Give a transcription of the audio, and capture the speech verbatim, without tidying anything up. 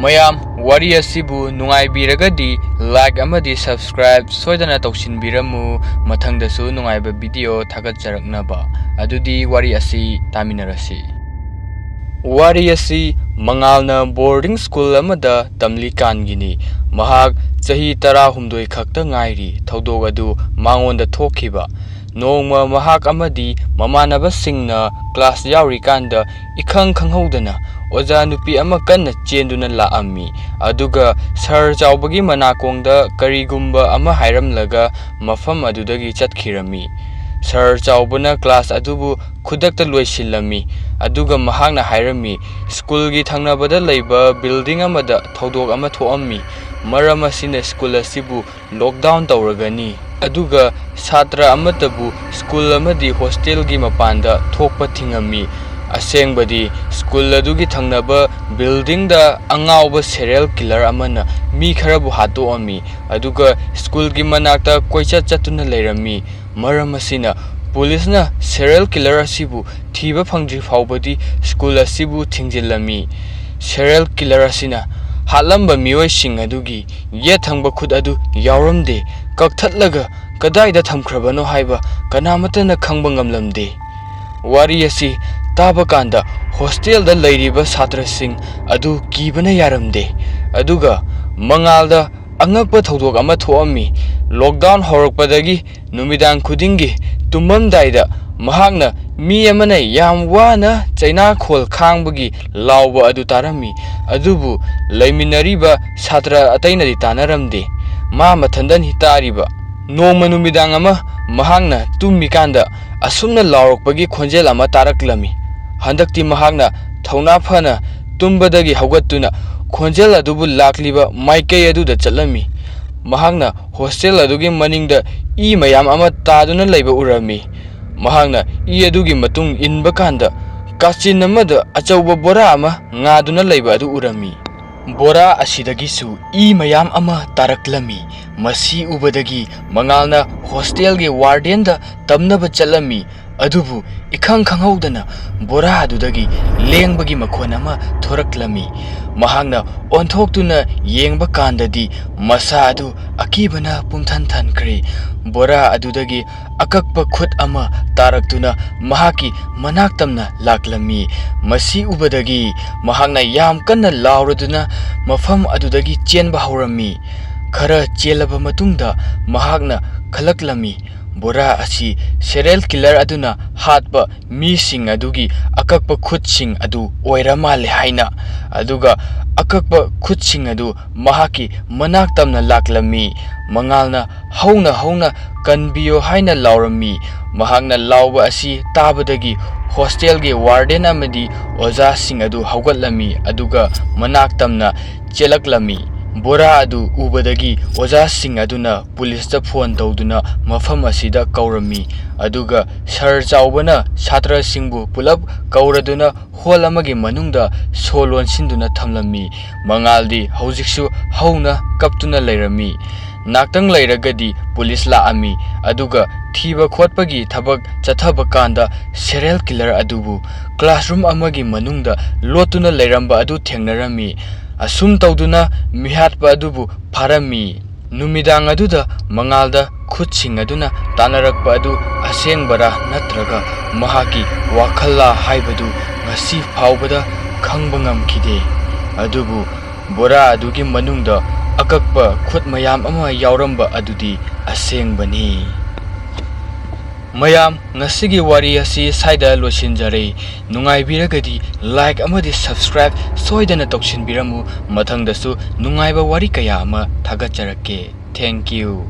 ꯃꯌꯥꯝ, ꯋꯥꯔꯤ ꯑꯁꯤꯕꯨ ꯅꯨꯡꯉꯥꯏꯕꯤꯔꯒꯗꯤ like ꯑꯃꯗꯤ subscribe ꯁꯣꯏꯗꯅ ꯇꯧꯁꯤꯟꯕꯤꯔꯝꯃꯨ, ꯃꯊꯪꯗꯁꯨ ꯅꯨꯡꯉꯥꯏꯕ video ꯊꯥꯒꯠꯆꯔꯛꯅꯕ꯫ ꯑꯗꯨꯗꯤ ꯋꯥꯔꯤ ꯑꯁꯤ ꯇꯥꯃꯤꯟꯅꯔꯁꯤ꯫ ꯋꯥꯔꯤ ꯑꯁꯤ ꯃꯉꯥꯜꯅ boarding school ꯑꯃꯗ ꯇꯝꯂꯤꯀꯥꯟꯒꯤꯅꯤ꯫ ꯃꯍꯥꯛ ꯆꯍꯤ ꯇꯔꯥꯍꯨꯝꯗꯣꯏ ꯈꯛꯇ ꯉꯥꯏꯔꯤ ꯊꯧꯗꯣꯛ ꯑꯗꯨ ꯃꯉꯣꯟꯗ ꯊꯣꯛꯈꯤꯕ꯫ ꯅꯣꯡꯃ ꯃꯍꯥꯛ ꯑꯃꯗꯤ ꯃꯃꯥꯟꯅꯕꯁꯤꯡꯅ class ꯌꯥꯎꯔꯤꯀꯥꯟꯗ ꯏꯈꯪ ꯈꯪꯍꯧꯗꯅ ꯑꯣꯖꯥ ꯅꯨꯄꯤ ꯑꯃ ꯀꯟꯅ ꯆꯦꯟꯗꯨꯅ ꯂꯥꯛꯑꯝꯃꯤ, ꯑꯗꯨꯒ ꯁꯥꯔ ꯆꯥꯎꯕꯒꯤ ꯃꯅꯥꯀꯣꯡꯗ ꯀꯔꯤꯒꯨꯝꯕ ꯑꯃ ꯍꯥꯏꯔꯝꯂꯒ ꯃꯐꯝ ꯑꯗꯨꯗꯒꯤ ꯆꯠꯈꯤꯔꯝꯃꯤ꯫ ꯁꯥꯔ ꯆꯥꯎꯕꯅ class ꯑꯗꯨꯕꯨ ꯈꯨꯗꯛꯇ ꯂꯣꯏꯁꯤꯜꯂꯝꯃꯤ, ꯑꯗꯨꯒ ꯃꯍꯥꯛꯅ ꯍꯥꯏꯔꯝꯃꯤ, "ꯁ꯭ꯀꯨꯜꯒꯤ ꯊꯪꯅꯕꯗ ꯂꯩꯕ building ꯑꯃꯗ ꯊꯧꯗꯣꯛ ꯑꯃ ꯊꯣꯛꯑꯝꯃꯤ, ꯃꯔꯝ ꯑꯁꯤꯅ ꯁ꯭ꯀꯨꯜ ꯑꯁꯤꯕꯨ lockdown ꯇꯧꯔꯒꯅꯤ, ꯑꯗꯨꯒ ꯁꯥꯇ꯭ꯔ ꯑꯃꯠꯇꯕꯨ ꯁ꯭ꯀꯨꯜ ꯑꯃꯗꯤ hostelꯒꯤ ꯃꯄꯥꯟꯗ ꯊꯣꯛꯄ ꯊꯤꯡꯉꯝꯃꯤ꯫ ꯑꯁꯦꯡꯕꯗꯤ ꯁ꯭ꯀꯨꯜ ꯑꯗꯨꯒꯤ ꯊꯪꯅꯕ buildingꯗ ꯑꯉꯥꯎꯕ serial killer ꯑꯃꯅ ꯃꯤ ꯈꯔꯕꯨ ꯍꯥꯠꯇꯣꯛꯑꯝꯃꯤ, ꯑꯗꯨꯒ ꯁ꯭ꯀꯨꯜꯒꯤ ꯃꯅꯥꯛꯇ ꯀꯣꯏꯆꯠ ꯆꯠꯇꯨꯅ ꯂꯩꯔꯝꯃꯤ꯫ ꯃꯔꯝ ꯑꯁꯤꯅ ꯄꯨꯂꯤꯁꯅ serial killer ꯑꯁꯤꯕꯨ ꯊꯤꯕ ꯐꯪꯗ꯭ꯔꯤ ꯐꯥꯎꯕꯗꯤ ꯁ꯭ꯀꯨꯜ ꯑꯁꯤꯕꯨ ꯊꯤꯡꯖꯤꯜꯂꯝꯃꯤ꯫ Serial killer ꯑꯁꯤꯅ ꯍꯥꯠꯂꯝꯕ ꯃꯤꯑꯣꯏꯁꯤꯡ ꯑꯗꯨꯒꯤ ꯌꯦꯠ ꯊꯪꯕ ꯈꯨꯠ ꯑꯗꯨ ꯌꯥꯎꯔꯝꯗꯦ, ꯀꯛꯊꯠꯂꯒ ꯀꯗꯥꯏꯗ ꯊꯝꯈ꯭ꯔꯕꯅꯣ ꯍꯥꯏꯕ ꯀꯅꯥꯃꯠꯇꯅ ꯈꯪꯕ ꯉꯝꯂꯝꯗꯦ"꯫ ꯋꯥꯔꯤ ꯑꯁꯤ ꯇꯥꯕ ꯀꯥꯟꯗ hostelꯗ ꯂꯩꯔꯤꯕ ꯁꯥꯇ꯭ꯔꯁꯤꯡ ꯑꯗꯨ ꯀꯤꯕꯅ ꯌꯥꯔꯝꯗꯦ꯫ ꯑꯗꯨꯒ ꯃꯉꯥꯜꯗ ꯑꯉꯛꯄ ꯊꯧꯗꯣꯛ ꯑꯃ ꯊꯣꯛꯑꯝꯃꯤ꯫ Lockdown ꯍꯧꯔꯛꯄꯗꯒꯤ ꯅꯨꯃꯤꯗꯥꯡ ꯈꯨꯗꯤꯡꯒꯤ ꯇꯨꯝꯃꯝꯗꯥꯏꯗ ꯃꯍꯥꯛꯅ ꯃꯤ ꯑꯃꯅ ꯌꯥꯝ ꯋꯥꯅ ꯆꯩꯅꯥꯈꯣꯜ ꯈꯥꯡꯕꯒꯤ ꯂꯥꯎꯕ ꯑꯗꯨ ꯇꯥꯔꯝꯃꯤ, ꯑꯗꯨꯕꯨ ꯂꯩꯃꯤꯟꯅꯔꯤꯕ ꯁꯥꯇ꯭ꯔ ꯑꯇꯩꯅꯗꯤ ꯇꯥꯅꯔꯝꯗꯦ꯫ ꯃꯥ ꯃꯊꯟꯗꯅꯤ ꯇꯥꯔꯤꯕ꯫ ꯅꯣꯡꯃ ꯅꯨꯃꯤꯗꯥꯡ ꯑꯃ ꯃꯍꯥꯛꯅ ꯇꯨꯝꯃꯤꯀꯥꯟꯗ ꯑꯁꯨꯝꯅ ꯂꯥꯎꯔꯛꯄꯒꯤ ꯈꯣꯟꯖꯦꯜ ꯑꯃ ꯇꯥꯔꯛꯂꯝꯃꯤ꯫ ꯍꯟꯗꯛꯇꯤ ꯃꯍꯥꯛꯅ ꯊꯧꯅꯥ ꯐꯅ ꯇꯨꯝꯕꯗꯒꯤ ꯍꯧꯒꯠꯇꯨꯅ ꯈꯣꯟꯖꯦꯜ ꯑꯗꯨꯕꯨ ꯂꯥꯛꯂꯤꯕ ꯃꯥꯏꯀꯩ ꯑꯗꯨꯗ ꯆꯠꯂꯝꯃꯤ꯫ ꯃꯍꯥꯛꯅ hostel ꯑꯗꯨꯒꯤ ꯃꯅꯤꯡꯗ ꯏ ꯃꯌꯥꯝ ꯑꯃ ꯇꯥꯗꯨꯅ ꯂꯩꯕ ꯎꯔꯝꯃꯤ꯫ ꯃꯍꯥꯛꯅ ꯏ ꯑꯗꯨꯒꯤ ꯃꯇꯨꯡ ꯏꯟꯕ ꯀꯥꯟꯗ ꯀꯥꯆꯤꯟ ꯑꯃꯗ ꯑꯆꯧꯕ ꯕꯣꯔꯥ ꯑꯃ ꯉꯥꯗꯨꯅ ꯂꯩꯕ ꯑꯗꯨ ꯎꯔꯝꯃꯤ꯫ ꯕꯣꯔꯥ ꯑꯁꯤꯗꯒꯤꯁꯨ ꯏ ꯃꯌꯥꯝ ꯑꯃ ꯇꯥꯔꯛꯂꯝꯃꯤ꯫ ꯃꯁꯤ ꯎꯕꯗꯒꯤ ꯃꯉꯥꯜꯅ hostelꯒꯤ wardenꯗ ꯇꯝꯅꯕ ꯆꯠꯂꯝꯃꯤ꯫ ꯑꯗꯨꯕꯨ ꯏꯈꯪ ꯈꯪꯍꯧꯗꯅ ꯕꯣꯔꯥ ꯑꯗꯨꯗꯒꯤ ꯂꯦꯡꯕꯒꯤ ꯃꯈꯣꯟ ꯑꯃ ꯊꯣꯔꯛꯂꯝꯃꯤ꯫ ꯃꯍꯥꯛꯅ ꯑꯣꯟꯊꯣꯛꯇꯨꯅ ꯌꯦꯡꯕ ꯀꯥꯟꯗꯗꯤ ꯃꯁꯥ ꯑꯗꯨ ꯑꯀꯤꯕꯅ ꯄꯨꯝꯊꯟ ꯊꯟꯈ꯭ꯔꯦ꯫ ꯕꯣꯔꯥ ꯑꯗꯨꯗꯒꯤ ꯑꯀꯛꯄ ꯈꯨꯠ ꯑꯃ ꯇꯥꯔꯛꯇꯨꯅ ꯃꯍꯥꯛꯀꯤ ꯃꯅꯥꯛ ꯇꯝꯅ ꯂꯥꯛꯂꯝꯃꯤ꯫ ꯃꯁꯤ ꯎꯕꯗꯒꯤ ꯃꯍꯥꯛꯅ ꯌꯥꯝ ꯀꯟꯅ ꯂꯥꯎꯔꯗꯨꯅ ꯃꯐꯝ ꯑꯗꯨꯗꯒꯤ ꯆꯦꯟꯕ ꯍꯧꯔꯝꯃꯤ꯫ ꯈꯔ ꯆꯦꯜꯂꯕ ꯃꯇꯨꯡꯗ ꯃꯍꯥꯛꯅ ꯈꯜꯂꯛꯂꯝꯃꯤ, ꯕꯣꯔꯥ ꯑꯁꯤ serial killer ꯑꯗꯨꯅ ꯍꯥꯠꯄ ꯃꯤꯁꯤꯡ ꯑꯗꯨꯒꯤ ꯑꯀꯛꯄ ꯈꯨꯠꯁꯤꯡ ꯑꯗꯨ ꯑꯣꯏꯔ ꯃꯥꯜꯂꯦ ꯍꯥꯏꯅ꯫ ꯑꯗꯨꯒ ꯑꯀꯛꯄ ꯈꯨꯠꯁꯤꯡ ꯑꯗꯨ ꯃꯍꯥꯛꯀꯤ ꯃꯅꯥꯛ ꯇꯝꯅ ꯂꯥꯛꯂꯝꯃꯤ꯫ ꯃꯉꯥꯜꯅ ꯍꯧꯅ ꯍꯧꯅ "ꯀꯟꯕꯤꯌꯣ" ꯍꯥꯏꯅ ꯂꯥꯎꯔꯝꯃꯤ꯫ ꯃꯍꯥꯛꯅ ꯂꯥꯎꯕ ꯑꯁꯤ ꯇꯥꯕꯗꯒꯤ hostel ꯒꯤ warden ꯑꯃꯗꯤ ꯑꯣꯖꯥꯁꯤꯡ ꯑꯗꯨ ꯍꯧꯒꯠꯂꯝꯃꯤ, ꯑꯗꯨꯒ ꯃꯅꯥꯛ ꯇꯝꯅ ꯆꯦꯜꯂꯛꯂꯝꯃꯤ꯫ ꯕꯣꯔꯥ ꯑꯗꯨ ꯎꯕꯗꯒꯤ ꯑꯣꯖꯥꯁꯤꯡ ꯑꯗꯨꯅ police ꯇ phone ꯇꯧꯗꯨꯅ ꯃꯐꯝ ꯑꯁꯤꯗ ꯀꯧꯔꯝꯃꯤ, ꯑꯗꯨꯒ sir ꯆꯥꯎꯕꯅ ꯁꯥꯇ꯭ꯔꯁꯤꯡꯕꯨ ꯄꯨꯂꯞ ꯀꯧꯔꯗꯨꯅ hall ꯑꯃꯒꯤ ꯃꯅꯨꯡꯗ ꯁꯣ ꯂꯣꯟꯁꯤꯟꯗꯨꯅ ꯊꯝꯂꯝꯃꯤ꯫ ꯃꯉꯥꯜꯗꯤ ꯍꯧꯖꯤꯛꯁꯨ ꯍꯧꯅ ꯀꯞꯇꯨꯅ ꯂꯩꯔꯝꯃꯤ꯫ ꯉꯥꯛꯇꯪ ꯂꯩꯔꯒꯗꯤ police ꯂꯥꯛꯑꯝꯃꯤ, ꯑꯗꯨꯒ ꯊꯤꯕ ꯈꯣꯠꯄꯒꯤ ꯊꯕꯛ ꯆꯠꯊꯕ ꯀꯥꯟꯗ serial killer ꯑꯗꯨꯕꯨ classroom ꯑꯃꯒꯤ ꯃꯅꯨꯡꯗ ꯂꯣꯠꯇꯨꯅ ꯂꯩꯔꯝꯕ ꯑꯗꯨ ꯊꯦꯡꯅꯔꯝꯃꯤ꯫ ꯑꯁꯨꯝ ꯇꯧꯗꯨꯅ ꯃꯤꯍꯥꯠꯄ ꯑꯗꯨꯕꯨ ꯐꯥꯔꯝꯃꯤ꯫ ꯅꯨꯃꯤꯗꯥꯡ ꯑꯗꯨꯗ ꯃꯉꯥꯜꯗ ꯈꯨꯠꯁꯤꯡ ꯑꯗꯨꯅ ꯇꯥꯟꯅꯔꯛꯄ ꯑꯗꯨ ꯑꯁꯦꯡꯕꯔꯥ ꯅꯠꯇ꯭ꯔꯒ ꯃꯍꯥꯛꯀꯤ ꯋꯥꯈꯜꯂꯥ ꯍꯥꯏꯕꯗꯨ ꯉꯁꯤ ꯐꯥꯎꯕꯗ ꯈꯪꯕ ꯉꯝꯈꯤꯗꯦ꯫ ꯑꯗꯨꯕꯨ ꯕꯣꯔꯥ ꯑꯗꯨꯒꯤ ꯃꯅꯨꯡꯗ ꯑꯀꯛꯄ ꯈꯨꯠ ꯃꯌꯥꯝ ꯑꯃ ꯌꯥꯎꯔꯝꯕ ꯑꯗꯨꯗꯤ ꯑꯁꯦꯡꯕꯅꯤ꯫ ꯃꯌꯥꯝ, ꯉꯁꯤꯒꯤ ꯋꯥꯔꯤ ꯑꯁꯤ ꯁ꯭ꯋꯥꯏꯗ ꯂꯣꯏꯁꯤꯟꯖꯔꯦ꯫ ꯅꯨꯡꯉꯥꯏꯕꯤꯔꯒꯗꯤ like ꯑꯃꯗꯤ subscribe ꯁꯣꯏꯗꯅ ꯇꯧꯁꯤꯟꯕꯤꯔꯝꯃꯨ꯫ ꯃꯊꯪꯗꯁꯨ ꯅꯨꯡꯉꯥꯏꯕ ꯋꯥꯔꯤ ꯀꯌꯥ ꯑꯃ ꯊꯥꯒꯠꯆꯔꯛꯀꯦ꯫ Thank you꯫